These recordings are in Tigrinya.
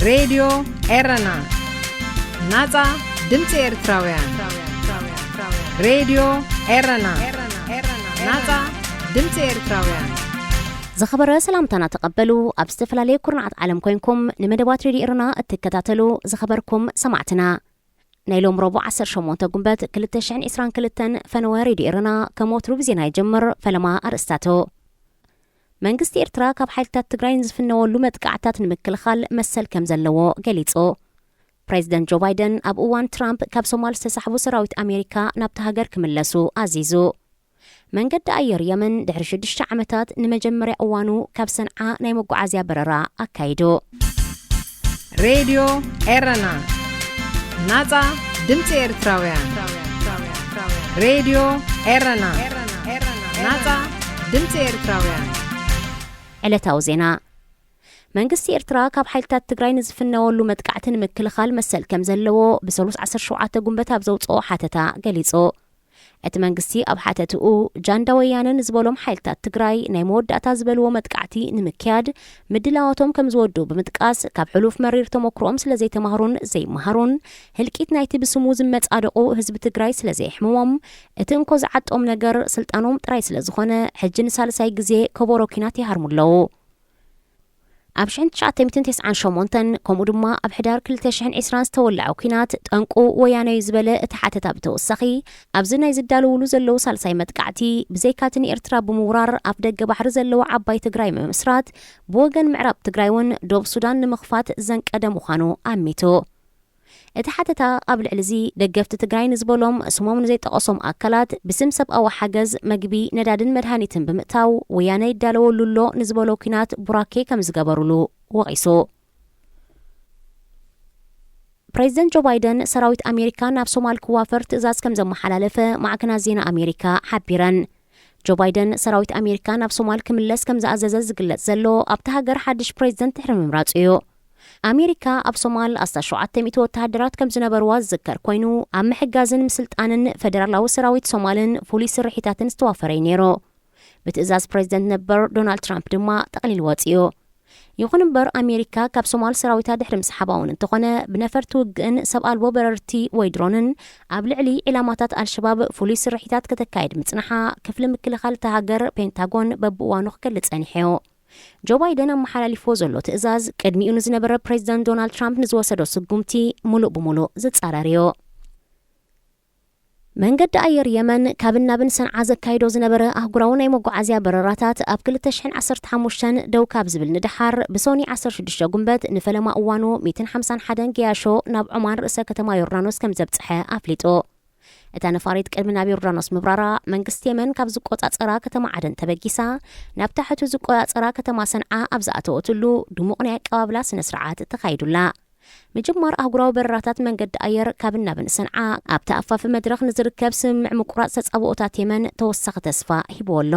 ሬድዮ ኤረና፣ ናጻ ድምጺ ኤርትራውያን። ሬድዮ ኤረና፣ ናጻ ድምጺ ኤርትራውያን። ዝኸበረ ሰላምታና ተቐበሉ። ኣብ ዝተፈላለየ ኩርናዓት ዓለም ኮይንኩም ንመደባት ሬድዮ ኤረና እትከታተሉ ዝኸበርኩም ሰማዕትና፣ ናይ ሎም ረቡዕ ዓሰርተ ሸሞንተ ጉንበት ክልተ ሽሕን ዕስራን ክልተን ፈነወ ሬድዮ ኤረና ከም ወትሩ ብዜና ይጀምር። ፈለማ ኣርእስታቱ። መንግስቲ ኤርትራ ካብ ሓይልታት ትግራይ ንዝፍነወሉ መጥቃዕታት ንምክልኻል መሰል ከም ዘለዎ ገሊጹ። ፕሬዚደንት ጆ ባይደን ኣብ እዋን ትራምፕ ካብ ሶማል ዝተሳሕቡ ሰራዊት ኣሜሪካ ናብቲ ሃገር ክምለሱ ኣዚዙ። መንገዲ ኣየር የመን ድሕሪ ሽዱሽተ ዓመታት ንመጀመርያ እዋኑ ካብ ሰንዓ ናይ መጓዓዝያ በረራ ኣካይዱ። ሬድዮ ኤረና፣ ናጻ ድምጺ ኤርትራውያን። ሬድዮ ኤረና፣ ናጻ ድምጺ ኤርትራውያን። ዕለታዊ ዜና። መንግስቲ ኤርትራ ካብ ሓይልታት ትግራይ ንዝፍነወሉ መጥቃዕቲ ንምክልኻል መሰል ከም ዘለዎ ብሰሉስ ዓሰርተ ሸውዓተ ጉንበት ኣብ ዘውፅኦ ሓተታ ገሊጹ። እቲ መንግስቲ ኣብ ሓተትኡ፣ ጃንዳ ወያነ ንዝበሎም ሓይልታት ትግራይ ናይ መወዳእታ ዝበልዎ መጥቃዕቲ ንምክያድ ምድላዋቶም ከም ዝወዱ ብምጥቃስ፣ ካብ ሕሉፍ መሪር ተመክሮኦም ስለ ዘይተማህሩን ዘይመሃሩን፣ ህልቂት ናይቲ ብስሙ ዝመጻደቑ ህዝቢ ትግራይ ስለ ዘየሕምሞም፣ እቲ እንኮ ዝዓጦም ነገር ስልጣኖም ጥራይ ስለ ዝኾነ፣ ሕጂ ንሳልሳይ ግዜ ከበሮ ኲናት ይሃርሙ ኣለዉ። ኣብ ሽሕን ትሽዓተ ሚእትን ተስዓን ሸሞንተን ከምኡ ድማ ኣብ ሕዳር ክልተ ሽሕን ዕስራን ዝተወለዐ ኲናት ጠንቁ ወያነ እዩ ዝበለ እቲ ሓተታ ብተወሳኺ፣ ኣብዚ ናይ ዝዳለውሉ ዘለዉ ሳልሳይ መጥቃዕቲ፣ ብዘይካቲ ንኤርትራ ብምውራር ኣፍ ደገ ባሕሪ ዘለዋ ዓባይ ትግራይ ምምስራት፣ ብወገን ምዕራብ ትግራይ እውን ዶብ ሱዳን ንምኽፋት ዘንቀደ ምዃኑ ኣሚቱ። እቲ ሓተታ ኣብ ልዕሊ እዚ ደገፍቲ ትግራይ ንዝበሎም ስሞም ንዘይጠቐሶም ኣካላት ብስም ሰብኣዊ ሓገዝ፣ መግቢ፣ ነዳድን መድሃኒትን ብምእታው ወያነ ይዳለወሉ ኣሎ ንዝበሎ ኲናት ቡራኬ ከም ዝገበሩሉ ወቒሱ። ፕሬዚደንት ጆ ባይደን ሰራዊት ኣሜሪካ ናብ ሶማል ክዋፈር ትእዛዝ ከም ዘመሓላለፈ ማዕከናት ዜና ኣሜሪካ ሓቢረን። ጆ ባይደን ሰራዊት ኣሜሪካ ናብ ሶማል ክምለስ ከም ዝኣዘዘ ዝግለጽ ዘሎ ኣብቲ ሃገር ሓድሽ ፕሬዚደንት ድሕሪ ምምራጹ እዩ። ኣሜሪካ ኣብ ሶማል ኣስታት ሸውዓተ ሚእቲ ወተሃደራት ከም ዝነበርዋ ዝዝከር ኮይኑ፣ ኣብ ምሕጋዝን ምስልጣንን ፈደራላዊ ሰራዊት ሶማልን ፍሉይ ስርሒታትን ዝተዋፈረ እዩ ነይሩ። ብትእዛዝ ፕሬዚደንት ነበር ዶናልድ ትራምፕ ድማ ጠቕሊሉ ወጺኡ። ይኹን እምበር፣ ኣሜሪካ ካብ ሶማል ሰራዊታ ድሕሪ ምስሓባ እውን እንተኾነ፣ ብነፈርቲ ውግእን ሰብ ኣልቦ በረርቲ ወይ ድሮንን ኣብ ልዕሊ ዒላማታት ኣልሸባብ ፍሉይ ስርሒታት ከተካይድ ምጽንሓ፣ ክፍሊ ምክልኻል እታ ሃገር ፔንታጎን በብእዋኑ ክገልጽ ጸኒሑ እዩ። ጆ ባይደን ኣመሓላሊፍዎ ዘሎ ትእዛዝ፣ ቅድሚኡ ንዝነበረ ፕሬዚደንት ዶናልድ ትራምፕ ንዝወሰዶ ስጉምቲ ምሉእ ብምሉእ ዝጻረር እዩ። መንገዲ ኣየር የመን ካብን ናብን ሰንዓ ዘካይዶ ዝነበረ ኣህጉራዊ ናይ መጓዓዝያ በረራታት ኣብ ክልተ ሽሕን ዓሰርተ ሓሙሽተን ደው ካብ ዝብል ንደሓር፣ ብሶኒ ዓሰርተ ሽዱሽተ ጉንበት ንፈለማ እዋኑ ሚእትን ሓምሳን ሓደን ገያሾ ናብ ዖማን ርእሰ ከተማ ዮርዳኖስ ከም ዘብጽሐ ኣፍሊጡ። እታ ነፋሪት ቅድሚ ናብ ዮርዳኖስ ምብራራ፣ መንግስቲ የመን ካብ ዝቆጻጸራ ከተማ ዓደን ተበጊሳ፣ ናብ ታሕቱ ዝቆጻጸራ ከተማ ሰንዓ ኣብ ዝኣተወትሉ፣ ድሙቕ ናይ ኣቀባብላ ስነ ስርዓት ተኻይዱላ። ምጅማር ኣህጉራዊ በረራታት መንገዲ ኣየር ካብን ናብን ሰንዓ፣ ኣብቲ ኣፋፊ መድረኽ ንዝርከብ ስምምዕ ምቁራጽ ተጻብኦታት የመን ተወሳኺ ተስፋ ሂብዎ ኣሎ።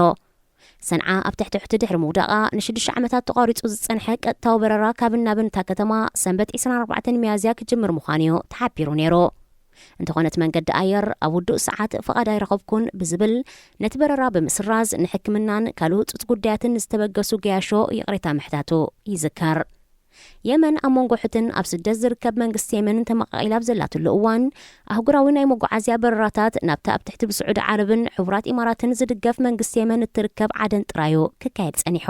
ሰንዓ ኣብ ትሕቲ ሑቲ ድሕሪ ምውዳቓ፣ ንሽዱሽተ ዓመታት ተቋሪጹ ዝጸንሐ ቀጥታዊ በረራ ካብን ናብን እታ ከተማ፣ ሰንበት ዕስራን ኣርባዕተን ሚያዝያ ክጅምር ምዃኑ እዩ ተሓቢሩ ነይሩ። እንተኾነ፣ እቲ መንገዲ ኣየር ኣብ ውዱእ ሰዓት ፍቓድ ኣይረኸብኩን ብዝብል፣ ነቲ በረራ ብምስራዝ፣ ንሕክምናን ካልእ ህጹጽ ጉዳያትን ንዝተበገሱ ገያሾ ይቕሬታ ምሕታቱ ይዝከር። የመን ኣብ መንጎ ሑትን ኣብ ስደት ዝርከብ መንግስቲ የመንን ተመቓቒላ ኣብ ዘላትሉ እዋን፣ ኣህጉራዊ ናይ መጓዓዝያ በረራታት ናብታ ኣብ ትሕቲ ብስዑዲ ዓረብን ሕቡራት ኢማራትን ዝድገፍ መንግስቲ የመን እትርከብ ዓደን ጥራዩ ክካየድ ጸኒሑ።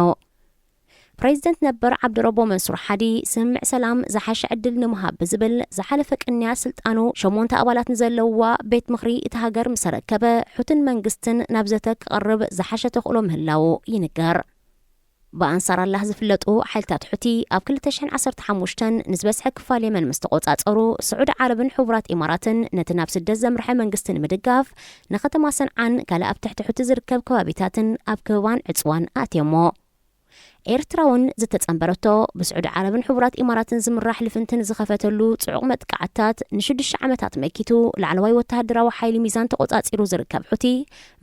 ፕሬዚደንት ነበር ዓብድረቦ መንሱር ሓዲ፣ ስምምዕ ሰላም ዝሓሸ ዕድል ንምሃብ ብዝብል ዝሓለፈ ቅንያ ስልጣኑ ሸሞንተ ኣባላት ንዘለውዋ ቤት ምኽሪ እቲ ሃገር ምስ ኣረከበ፣ ሑትን መንግስትን ናብ ዘተ ክቐርብ ዝሓሸ ተኽእሎ ምህላዉ ይንገር። ብኣንሳር ኣላህ ዝፍለጡ ሓይልታት ሑቲ፣ ኣብ ክልተ ሽሕን ዓሰርተ ሓሙሽተን ንዝበዝሐ ክፋል የመን ምስ ተቖጻጸሩ፣ ስዑዲ ዓረብን ሕቡራት ኢማራትን ነቲ ናብ ስደት ዘምርሐ መንግስቲ ንምድጋፍ፣ ንከተማ ሰንዓን ካልእ ኣብ ትሕቲ ሑቲ ዝርከብ ከባቢታትን ኣብ ከበባን ዕጽዋን ኣእትዮሞ። ኤርትራ እውን ዝተጸንበረቶ፣ ብስዑዲ ዓረብን ሕቡራት ኢማራትን ዝምራሕ ልፍንቲ ንዝኸፈተሉ ጽዑቕ መጥቃዕትታት ንሽዱሽተ ዓመታት መኪቱ፣ ላዕለዋይ ወተሃደራዊ ሓይሊ ሚዛን ተቖጻጺሩ ዝርከብ ሑቲ፣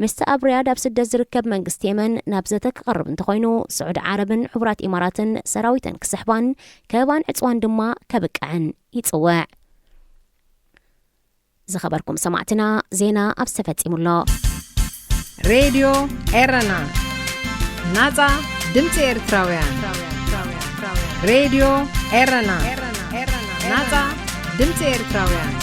ምስቲ ኣብ ሪያድ ኣብ ስደት ዝርከብ መንግስቲ የመን ናብ ዘተ ክቐርብ እንተኾይኑ፣ ስዑዲ ዓረብን ሕቡራት ኢማራትን ሰራዊተን ክስሕባን ከበባን ዕጽዋን ድማ ከብቅዐን ይጽውዕ። ዝኸበርኩም ሰማዕትና፣ ዜና ኣብዚ ተፈጺሙ ኣሎ። ሬድዮ ኤረና፣ ናጻ ድምጺ ኤርትራውያን። ሬድዮ ኤረና፣ ናጻ ድምጺ ኤርትራውያን።